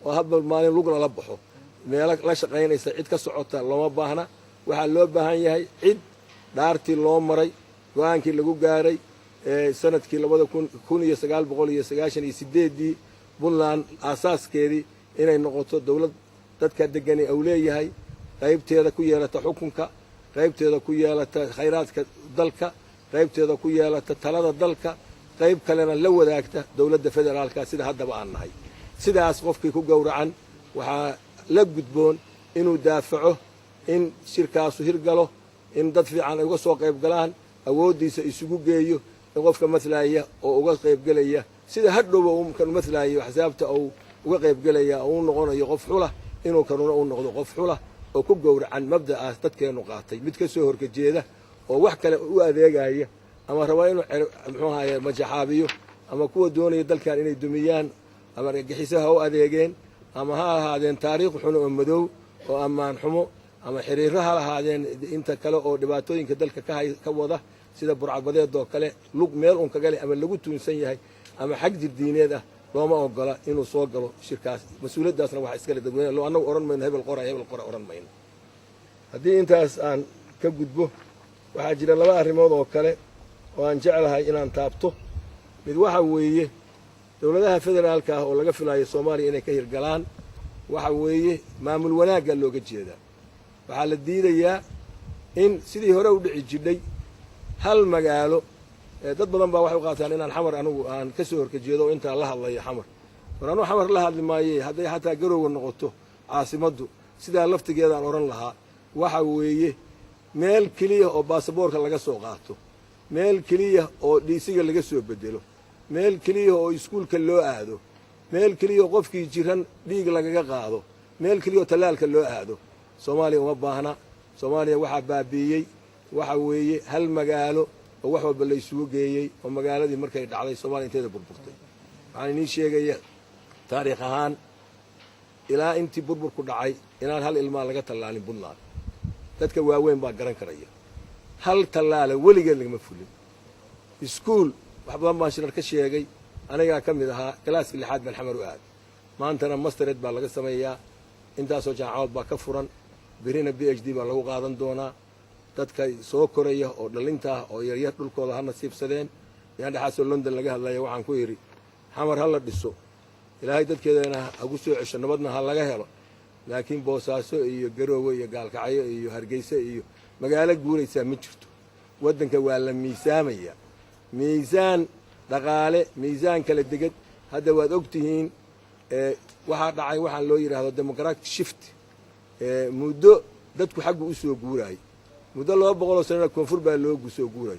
oo hadba maalin lug lala baxo. Meelo la shaqaynaysa cid ka socota looma baahna. Waxaa loo baahan yahay cid dhaartii loo maray, go-aankii lagu gaaray sanadkii 1998-dii Puntland aasaaskeedii, inay noqoto dowlad dadka degani uu leeyahay, qaybteeda ku yeelata xukunka, qaybteeda ku yeelata khayraadka dalka, qaybteeda ku yeelata talada dalka, qayb kalena la wadaagta dowladda federaalka, sida haddaba aan nahay. Sidaas qofkii ku gowracan waxaa la gudboon inuu daafaco in shirkaasu hirgalo, in dad fiican ay uga soo qayb galaan, awooddiisa isugu geeyo in qofka mathlaya oo uga qaybgelaya, sida hadhowba kan mathlaayo axsaabta uu uga qaybgelaya oo u noqonayo qof xula, inuu kanuna u noqdo qof xula oo ku gowracan mabda'aas dadkeennu qaatay. Mid ka soo horkajeeda oo wax kale u adeegaya ama raba inuu, muxuu ahaye, majaxaabiyo, ama kuwa doonaya dalkan inay dumiyaan, ama argagixiso ha u adeegeen ama ha ahaadeen taariikh xun oo madow oo ammaan xumo ama xiriiro ha lahaadeen, inta kale oo dhibaatooyinka dalka ka wada, sida burcadbadeed oo kale, lug meel un kaga leh ama lagu tuunsan yahay ama xag jir diineed ah, looma ogola inuu soo galo shirkaas. Mas-uuliyaddaasna waxaa iskale dadweyne. Annagu odhan mayno hebel qora, hebel qora odhan mayno. Haddii intaas aan ka gudbo, waxaa jira laba arrimood oo kale oo aan jeclahay inaan taabto. Mid waxa weeye dowladaha federaalka ah oo laga filayo Soomaaliya inay ka hirgalaan. Waxa weeye maamul wanaagga looga jeedaa. Waxaa la diidayaa in sidii hore u dhici jidhay hal magaalo. Dad badan baa waxay u qaataan inaan Xamar anigu aan ka soo horkajeedo oo intaan la hadlayo Xamar. War anugu Xamar la hadli maaye, hadday xataa Garoowe noqoto caasimaddu, sidaa laftigeedaan odhan lahaa. Waxa weeye meel keliya oo baasaboorka laga soo qaato, meel keliya oo dhiisiga laga soo bedelo, meel keliya oo iskuulka loo aado, meel keliya oo qofkii jiran dhiig lagaga qaado, meel keliya oo tallaalka loo aado, Soomaaliya uma baahna. Soomaaliya waxaa baabi'iyey waxa weeye hal magaalo oo wax walba la isugu geeyey, oo magaaladii markay dhacday Soomaaliya inteeda burburtay. Waxaan inii sheegaya taariikh ahaan, ilaa intii burburku dhacay inaan hal ilmaa laga tallaalin Puntland. Dadka waaweyn baa garan karaya. Hal tallaala weligeed lagama fulin. Iskuul wax badan baan shirar ka sheegay. Anigaa ka mid ahaa, galaaskii lixaad baan Xamar u aaday. Maantana mastered baa laga sameeyaa, intaasoo jaamacadood baa ka furan, berrina PhD baa lagu qaadan doonaa. Dadka soo koraya oo dhalinta ah oo yaryar dhulkooda ha nasiibsadeen. Yaan dhexaasoo London laga hadlaya waxaan ku yidhi, Xamar ha la dhiso, Ilaahay dadkeedana hagu soo cesho, nabadna ha laga helo, laakiin Boosaaso iyo Garoowe iyo Gaalkacyo iyo Hargeysa iyo magaalo guuraysaa ma jirto. Waddanka waa la miisaamaya, miisaan dhaqaale, miisaan kala deged. Hadda waad og tihiin waxaa dhacay waxaan loo yidhaahdo democratic shift. Muddo dadku xaggu u soo guuraayay, muddo 200-oo sanona koonfur baa loogu soo guuray.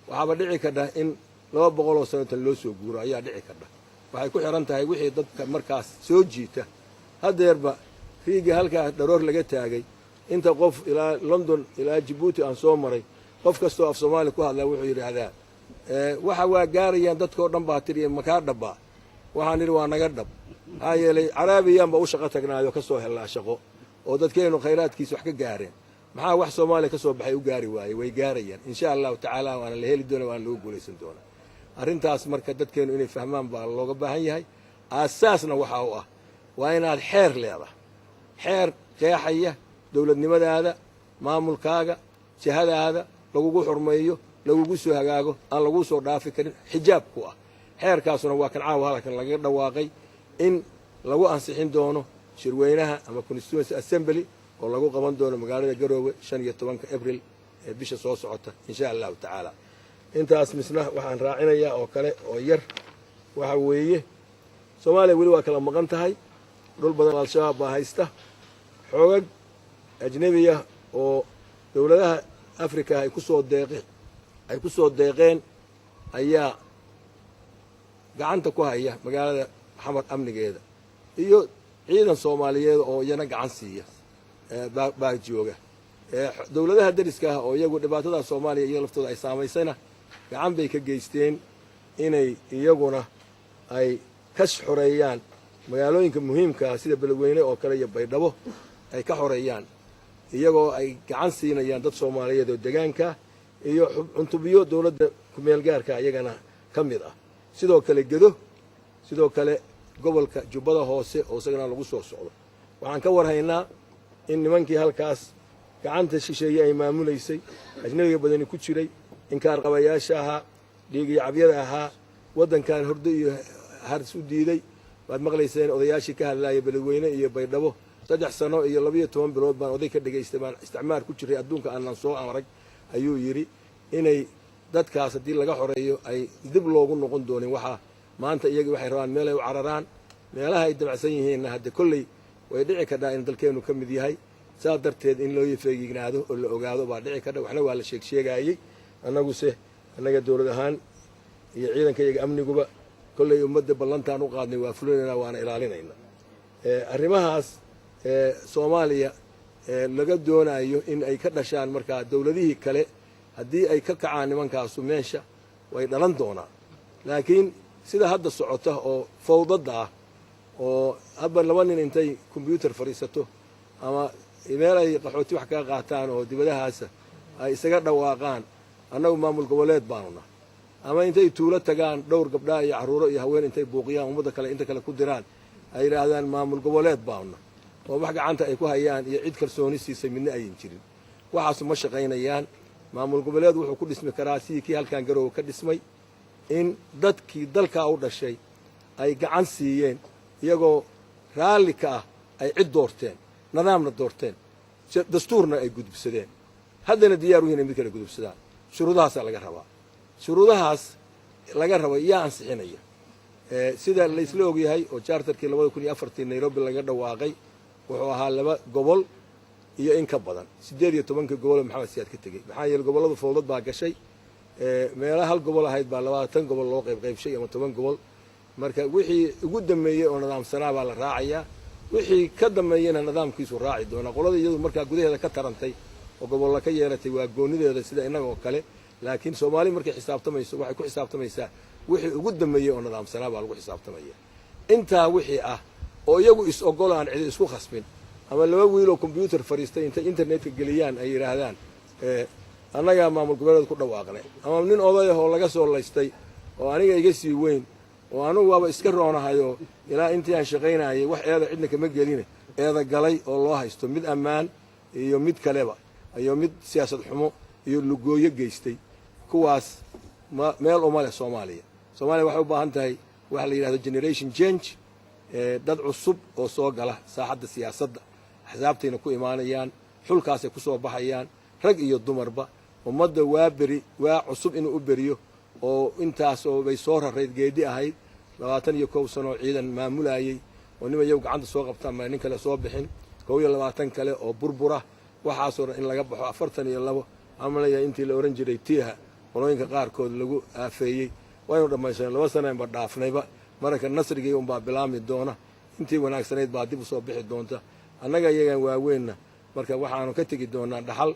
Waxaaba dhici kadha in 200-oo sano tan loo soo guuro ayaa dhici kadha. Waxay ku xihan tahay wixii dadka markaas soo jiita. Haddeerba riigii halkaa dharoor laga taagay, inta qof ilaa London ilaa Jabuuti aan soo maray, qof kastoo af Soomaaliya ku hadlaa wuxuu yidhaahdaa, waxa waa gaarayaan dadkao dhan baa tiriya makaa dhabbaa. Waxaan idhi, waa naga dhab. Maxaa yeelay Caraabiyaan baa u shaqo tagnaayo, ka soo hellaa shaqo, oo dadkeennu khayraadkiisa wax ka gaareen. Maxaa wax Soomaaliya ka soo baxay u gaari waayey? Way gaarayaan, insha Allahu tacaala, waana la heli doona, waana lagu guulaysan doonaa arrintaas. Marka dadkeennu inay fahmaan baa looga baahan yahay. Aasaasna waxaa u ah waa inaad xeer leedahay, xeer qeexaya dowladnimadaada, maamulkaaga, jihadaada, lagugu xurmeeyo, lagugu soo hagaago, aan laguu soo dhaafi karin, xijaab ku ah. Xeerkaasuna waa kan caawa halkan lagaga dhawaaqay in lagu ansixin doono shirweynaha ama constituency assembly oo lagu qaban doono magaalada Garoowe 15-ka Abril ee bisha soo socota, insha Allahu tacaala. Intaas misna waxaan raacinayaa oo kale oo yar, waxa weeye Soomaaliya weli waa kala maqan tahay. Dhul badan Al-Shabaab baa haysta. Xoogag ajnebiya oo dowladaha Africa ay ku soo deeqeen ayaa gacanta ku haya magaalada Xamar amnigeeda, iyo ciidan Soomaaliyeed oo iyana gacan siiya baa jooga. Dowladaha deriska ah oo iyagu dhibaatada Soomaaliya iyaga laftooda ay saamaysayna gacan bay ka geysteen inay iyaguna ay ka xoreeyaan magaalooyinka muhiimka ah, sida Beledweyne oo kale iyo Baydhabo ay ka xoreeyaan, iyagoo ay gacan siinayaan dad Soomaaliyeed oo degaanka iyo cuntubiyo dowladda kumeelgaarka iyagana ka mid ah. Sidoo kale Gedo, sidoo kale Gobolka Jubbada Hoose oo isagana lagu soo socdo. Waxaan ka warhaynaa in nimankii halkaas gacanta shisheeye ay maamulaysay, ajnabiga badani ku jiray, inkaar qabayaasha ahaa, dhiigiyo cabyada ahaa, waddankan hordo iyo hars u diiday. Waad maqlayseen odayaashii ka hadlaaya Beledweyne iyo Baydhabo. 3 sano iyo 12 bilood baan oday ka dhegaystay, baan isticmaar ku jiray, adduunka aanan soo arag, ayuu yidhi. Inay dadkaas haddii laga xoreeyo ay dib loogu noqon doonin. Waxaa maanta iyagii waxay rabaan meel ay u cararaan, meelaha ay dabacsan yihiinna hadde kolley way dhici kadhaa in dalkeennu ka mid yahay. Saas darteed in loo feegignaado oo la ogaado baa dhici kadha. Waxna waa la sheeg sheegaayey. Annaguse, annaga dowlad ahaan iyo ciidanka iyaga amniguba, kolley ummadda ballantaan u qaadnay waa fulinaynaa, waana ilaalinayna. Arrimahaas Soomaaliya laga doonayo in ay ka dhashaan markaa dowladihii kale, haddii ay ka kacaan nimankaasu meesha way dhalan doonaan. Laakiin sida hadda socota oo fawdadda ah, oo hadba laba nin intay kombyuutar fadhiisato ama meel ay qaxooti wax kaga qaataan oo dibadahaasa ay isaga dhawaaqaan, "Annagu maamul goboleed baanu nah," ama intay tuulo tagaan dhowr gabdhaa iyo carruuro iyo haween intay buuqiyaan, ummadda kale inta kale ku diraan, ay yidhaahdaan, "Maamul goboleed baanu nah," oo wax gacanta ay ku hayaan iyo cid kalsooni siisay midna ayan jirin, waxaasu ma shaqaynayaan. Maamul goboleed wuxuu ku dhismi karaa sidii kii halkan Garoowe ka dhismay, in dadkii dalkaa u dhashay ay gacan siiyeen, iyagoo raalli ka ah ay cid doorteen, nidaamna doorteen, dastuurna ay gudubsadeen, haddana diyaar u yihin inay mid kale gudubsadaan. Shuruudahaasaa laga rabaa. Shuruudahaas laga raba yaa ansixinaya? Sida laysla ogyahay oo charterkii 2004-tii Nairobi laga dhawaaqay, wuxuu ahaa laba gobol iyo in ka badan, 18-kii goboloo Maxamed Siyaad ka tegey. Maxaa yeele, gobolladu fowdad baa gashay. Meela hal gobol ahayd baa 20 gobol loo qayb qaybshay ama 10 gobol. Marka wixii ugu dambeeyey oo nidaamsanaa baa la raacayaa, wixii ka dambeeyena nidaamkiisu raaci doonaa. Qolada iyadu markaa gudaheeda ka tarantay oo gobolla ka yeelatay waa goonideeda, sida innaga oo kale. Laakiin Soomaali markay xisaabtamayso, waxay ku xisaabtamaysaa wixii ugu dambeeyey oo nidaamsanaa baa lagu xisaabtamaya. Intaa wixii ah oo iyagu is ogolaan, cidi isku khasbin, ama laba wiiloo kombyuutar fadhiistay intay internetka geliyaan ay yidhaahdaan, "Annagaa maamul goboleed ku dhawaaqnay," ama nin odayahoo laga soo laystay oo aniga iga sii weyn oo anugu waaba iska roonahayoo ilaa intii aan shaqaynayay wax eeda cidna kama geline, eeda galay oo loo haysto mid ammaan iyo mid kaleba iyo mid siyaasad xumo iyo lugooyo geystay, kuwaas ma meel uma leh Soomaaliya. Soomaaliya waxay u baahan tahay waxa la yidhahdo generation change, dad cusub oo soo gala saaxadda siyaasadda. Axsaabtayna ku imaanayaan, xulkaasay ku soo baxayaan, rag iyo dumarba. Ummadda waa beri, waa cusub inuu u beriyo oo intaasoo bay soo rarayd, geedi ahayd 21 sanoo ciidan maamulayey oo nima iyagu gacanta soo qabtaan ma nin kale soo bixin, 21 kale oo burbura, waxaasoo dhan in laga baxo. 42 amalaya intii la odhan jiray tiiha qolooyinka qaarkood lagu aafeeyey waynu dhammaysanay, 2 sanaynba dhaafnayba. Marka nasrigii unbaa bilaami doona, intii wanaagsanayd baa dib usoo bixi doonta. Annaga iyagan waaweynna marka waxaanu ka tegi doonaa dhaxal,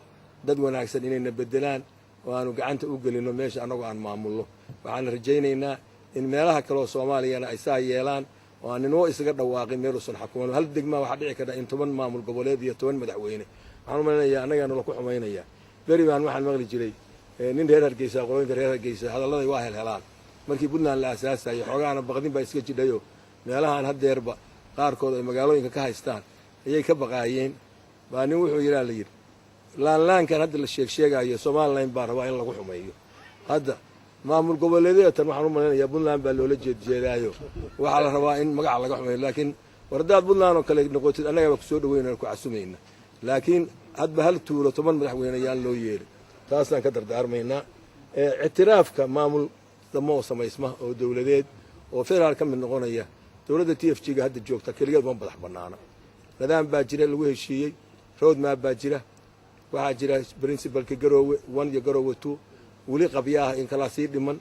dad wanaagsan inayna bedelaan oo aanu gacanta u gelino meesha annagoo aan maamulno. Waxaana rajaynaynaa in meelaha kaleoo Soomaaliyana ay saa yeelaan oo aan ninwo isaga dhawaaqin meeluusan xakuman. Hal degmaa waxaa dhici karta in 10 maamul goboleed iyo 10 madaxweyne. Waxaan umaynaya annagaa nala ku xumaynaya. Beri baan waxaan maqli jiray nin reer Hargeysa, qolooyinka reer Hargeysa hadalladay waa helhelaan. Markii Puntland la aasaasayo, xoogaana baqdin baa iska jidhayo, meelahaan haddeerba qaarkood ay magaalooyinka ka haystaan ayay ka baqaayeen. Baa nin wuxuu yidhaa, la yidhi, laanlaankan hadda la sheeg sheegaayo Somalilan baa rabaa in lagu xumeeyo. Hadda maamul goboleedyada tan waxaan u malaynayaa Puntland baa loola jeedjeedaayo, waxaa la rabaa in magaca laga xumeeyo. Laakiin war haddaad Puntland oo kale noqotid, annagaa baa kusoo dhaweynana, ku casumayna. Laakiin hadba hal tuulo 10 madaxweyne yaan loo yeelin, taasaan ka dardaarmaynaa. Ictiraafka maamul damo oo samaysma oo dowladeed oo federaal ka mid noqonaya, dowladda TFG ga hadda joogta keligeed ma madax bannaana. Nidaam baa jira lagu heshiiyey, road map baa jira, waxaa jira principleka Garoowe 1 iyo Garoowe 2, weli qabyo ah in kalaa sii dhiman.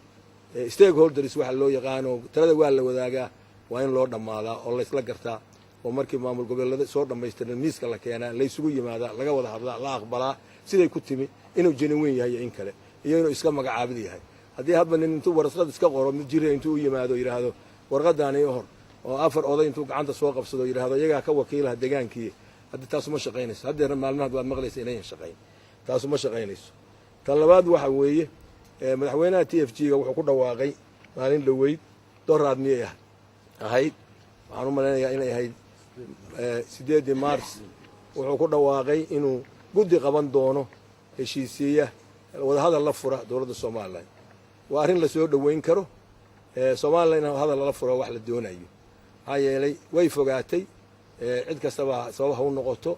Stakeholders waxa loo yaqaano, talada waa la wadaagaa, waa in loo dhammaadaa oo laysla gartaa, oo markii maamul goboleeda soo dhammaystiran miiska la keenaa, laysugu yimaadaa, laga wada hadlaa, la aqbalaa siday ku timi, inuu genuine yahay iyo in kale, iyo inuu iska magacaabid yahay. Haddii hadba nin intuu warqad iska qoro, mid jira intuu u yimaado yidhaahdo, "Warqadaani hor," oo afar oday intuu gacanta soo qabsado yidhaahdo, "Iyagaa ka wakiilaha degaankii," hadda taasu ma shaqaynayso. Haddeerna maalmahaad waad maqlaysa inayan shaqayn, taasu ma shaqaynayso. Tan labaad waxa weeye, madaxweynaha TFG ga wuxuu ku dhawaaqay maalin dhoweyd, doraad miyay ahayd. Waxaan u malaynayaa inay ahayd 8-dii Mars. Wuxuu ku dhawaaqay inuu guddi qaban doono heshiisiiya, wadahadal la fura dowladda Somalilan. Waa arrin la soo dhoweyn karo. Somalilan in hadal lala furo wax la doonayo, maxaa yeelay way fogaatay. Cid kastaba sabab ha u noqoto,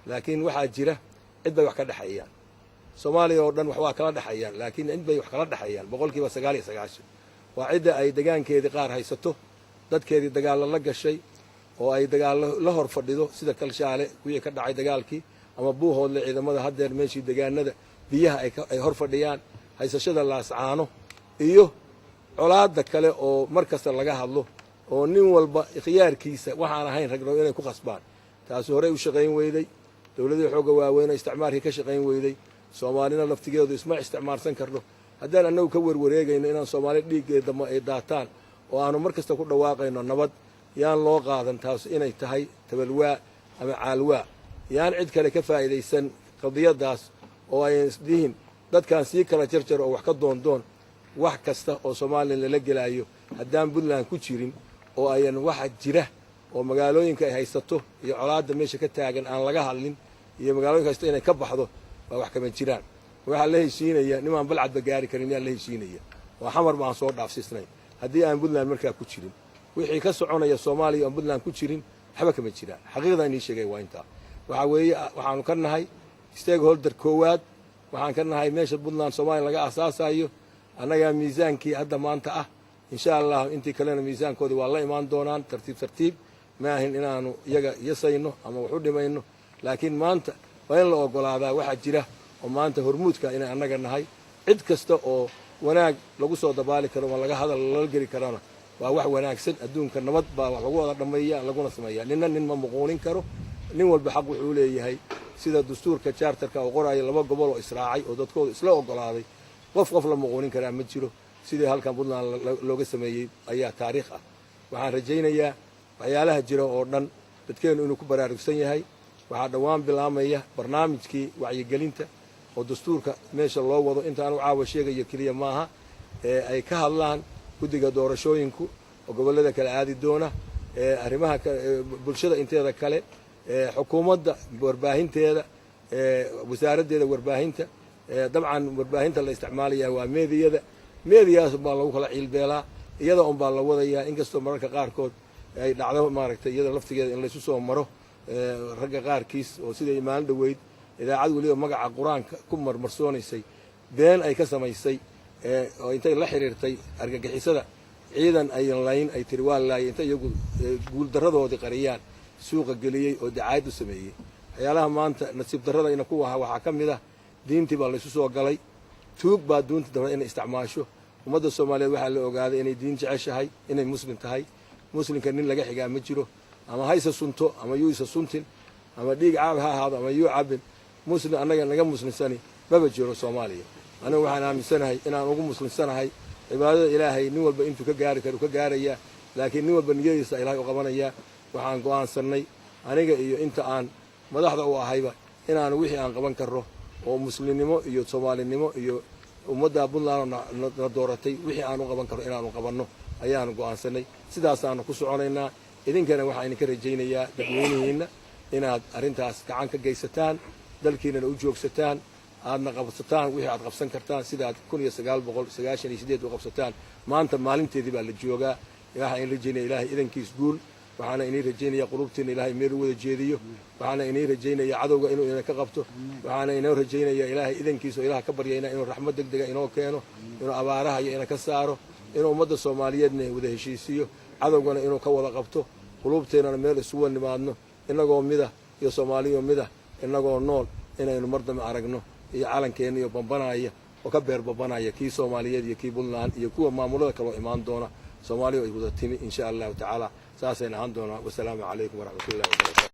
laakiin waxaa jira cid bay wax ka dhexeeyaan. Soomaaliya oo dhan wax waa kala dhexeeyaan, laakiin cid bay wax kala dhexeeyaan 99%. Waa cidda ay degaankeedii qaar haysato, dadkeedii dagaallo la gashay oo ay dagaallo la hor fadhido, sida Kalshaale wixii ka dhacay dagaalkii, ama Buuhoodle ciidamada haddeer meeshii degaanada biyaha ay hor fadhiyaan, haysashada Laascaano iyo colaadda kale oo mar kasta laga hadlo, oo nin walba khiyaarkiisa waxaan ahayn ragno inay ku khasbaan. Taasi horey u shaqayn weyday. Dowladihii xoogga waaweyn oo isticmaarkii ka shaqayn weyday. Soomaalina laftigeedu isma isticmaarsan karno. Haddaan annagu ka werwareegayno inaan Soomaali dhiiggeed damba ay daataan oo aanu mar kasta ku dhawaaqayno nabad, yaan loo qaadan taas inay tahay tabalwaa ama caalwaa. Yaan cid kale ka faa'iidaysan qadiyaddaas oo ayan isdhihin dadkaan sii kala jarjar oo wax ka doondoon. Wax kasta oo Soomaaliya lala gelaayo haddaan Puntland ku jirin oo ayan waxa jira oo magaalooyinka ay haysato iyo colaadda meesha ka taagan aan laga hadlin iyo magaalooyinka haysato inay ka baxdo, waa wax kama jiraan. Waxaa la heshiinaya nimaan Balcadba gaari karin yaa la heshiinaya oo Xamar ba aan soo dhaafsiisnayn. Haddii aan Puntland markaa ku jirin, wixii ka soconaya Soomaaliya oon Puntland ku jirin waxba kama jiraan. Xaqiiqdan inii sheegay waa intaa. Waxaa weeye waxaanu ka nahay stakeholder koowaad. Waxaan ka nahay meesha Puntland Soomaaliya laga asaasayo. Annagaa miisaankii hadda maanta ah. Insha Allah intii kalena miisaankoodii waa la imaan doonaan tartiib tartiib. Ma ahin inaanu iyaga yasayno ama wax u dhimayno, laakiin maanta waa in la ogolaadaa waxaa jira oo maanta hormuudka inay annaga nahay. Cid kasta oo wanaag lagu soo dabaali karo ama laga hadal lala geli karana waa wax wanaagsan. Adduunka nabad baa wax lagu wada dhammeeya laguna sameeya. Ninna nin ma muquunin karo. Nin walba xaq wuxuu leeyahay sida dastuurka charterka oo qoraayo laba gobol oo israacay oo dadkoodu isla ogolaaday. Qof qof la muquunin karaa ma jiro. Sidii halkan Puntland looga sameeyey ayaa taariikh ah. Waxaan rajaynayaa waxyaalaha jira oo dhan dadkeennu inuu ku baraarugsan yahay. Waxaa dhowaan bilaamaya barnaamijkii wacyigelinta oo dastuurka meesha loo wado. Intaanu caawa sheegayo keliya maaha ee ay ka hadlaan guddiga doorashooyinku oo gobollada kale aadi doona, arrimaha bulshada inteeda kale, xukuumadda warbaahinteeda, wasaaraddeeda warbaahinta. Dabcan warbaahinta la isticmaalaya waa meediyada. Meediyaas baa lagu kala ciilbeelaa, iyada un baa la wadayaa. Inkastoo mararka qaarkood ay dhacdo, maaragtay, iyada laftigeeda in laysu soo maro ragga qaarkiis, oo siday maalin dhoweyd idaacad weliba magaca Qur-aanka ku marmarsoonaysay been ay ka samaysay, oo intay la xiriirtay argagixisada ciidan ayan layn ay tiri waa laayay, intay iyagu guuldaradoodii qariyaan suuqa geliyey oo dacaayad u sameeyey. Waxyaalaha maanta nasiib darrada ina ku waha waxaa ka mid ah diintii baa laysu soo galay. Tuug baa duunta dabna inay isticmaasho. Ummadda Soomaaliyeed waxaa la ogaaday inay diin jeceshahay, inay muslim tahay. Muslimka nin laga xigaa ma jiro. Ama haysa sunto ama yuu isa suntin, ama dhiig caab ha ahaado ama yuu cabin, muslim annaga naga muslimsani maba jiro Soomaaliya. Anigu waxaan aaminsanahay inaan ugu muslimsanahay. Cibaadada Ilaahay nin walba intuu ka gaari karo ka gaarayaa, laakiin nin walba niyadiisa Ilaahay u qabanayaa. Waxaan go'aansannay aniga iyo inta aan madaxda u ahayba inaanu wixii aan qaban karro oo muslimnimo iyo Soomaalinimo iyo ummadda Puntland na dooratay wixii aan u qaban karro inaanu qabanno ayaanu go'aansanay. Sidaasaanu ku soconaynaa. Idinkana waxaan idinka rajaynayaa dadweynihiinna inaad arrintaas gacan ka geysataan, dalkiinana u joogsataan, aadna qabsataan wixii aad qabsan kartaan sidaad 1998 u qabsataan. Maanta maalinteedii baa la joogaa. Waxaan idin rajaynaya Ilaahay idankiis guul. Waxaana inii rajaynaya qulubtiina Ilaahay meel u wada jeediyo. Waxaana inii rajaynaya cadowga inuu idinka qabto. Waxaana inoo rajaynaya Ilaahay idankiisa oo Ilaah ka baryayna inuu raxmad deg dega inoo keeno, inuu abaaraha iyo ina ka saaro, inuu ummadda Soomaaliyeedna wada heshiisiiyo, cadowgana inuu ka wada qabto, qulubteennana meel isugu nimaadno innagoo mida iyo Soomaaliyo mida, innagoo nool inaynu mar dambe aragno iyo calankeenna iyo bambanaya oo ka beer babanaya kii Soomaaliyeed iyo kii Puntland iyo kuwa maamulada kaloo imaan doona. Soomaaliya ay wada timi insha Allahu tacaala saasayna ahaan doonaa. Wasalaamu calaykum waraxmatullahi wabarakatu.